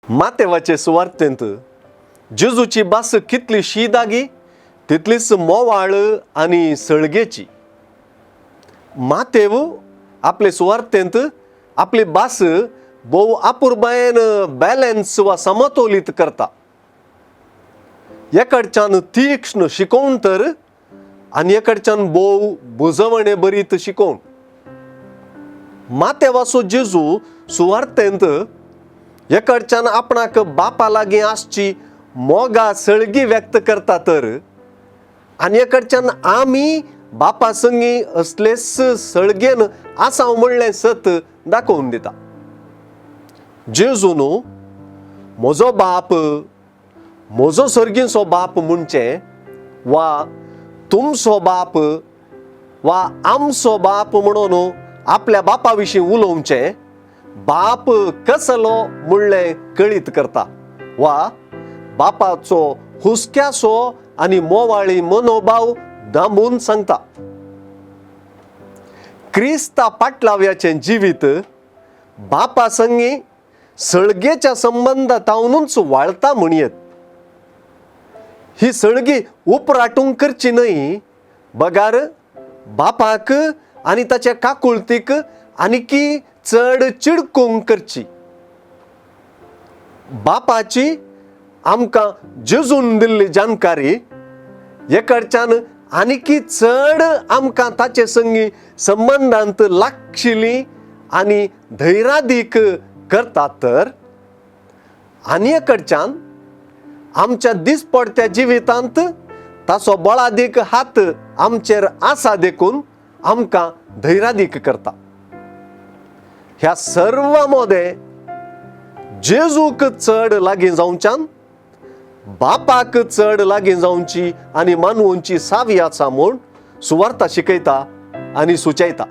मातेवाचे सुवार्थेंत जेजूची भास कितली शीदागी तितलीच मोवाळ आनी सळगेची. मातेव आपले सुवार्थेंत आपली भास भोव आपुरबायेन बॅलन्स वा समतोलीत करता. एकडच्यान तीक्ष्ण शिकोवन तर आनी एकडच्यान भोव बुजवणे बरीत शिकोवन. मातेवाचो जेजू सुवार्थेंत एकडच्यान आपणाक बापा लागीं आसची मोगा सळगी व्यक्त करता तर आनी एकडच्यान आमी बापा संगी असलेच सळगेन आसा म्हणलें सत दाखोवन दिता. जेजू न्हू म्हजो बाप, म्हजो सर्गींचो बाप म्हणचें वा तुमचो बाप वा आमचो बाप म्हणून आपल्या बापा विशीं उलोवचें, बाप कसलो म्हणलें कळीत करता वा बापाचो हुस्क्याचो आनी मोवाळी मनोभाव दांबून सांगता. क्रिस्ता पाटलाव्याचें जिवीत बापा संगी सळगेच्या संबंदांतूच वाळता म्हणयेत. ही सळगी उपराटूंक करची न्हय, बगार बापाक आनी ताच्या काकुळतीक आनीकी चड चिडकूंक करची. बापाची आमकां जेजून दिल्ली जानकारी एकडच्यान आनीकी चड आमकां ताचे संगी संबंदांत लागशिली आनी धैरादीक करतात तर आनी एकडच्यान आमच्या दिसपडत्या जिवितांत ताचो बळादीक हात आमचेर आसा देखून आमकां धैरादीक करता. ह्या सर्व मोदें जेजूक चड लागीं जावच्यान बापाक चड लागीं जावची आनी मानवची सावी आसा म्हूण सुवार्ता शिकयता आनी सुचयता.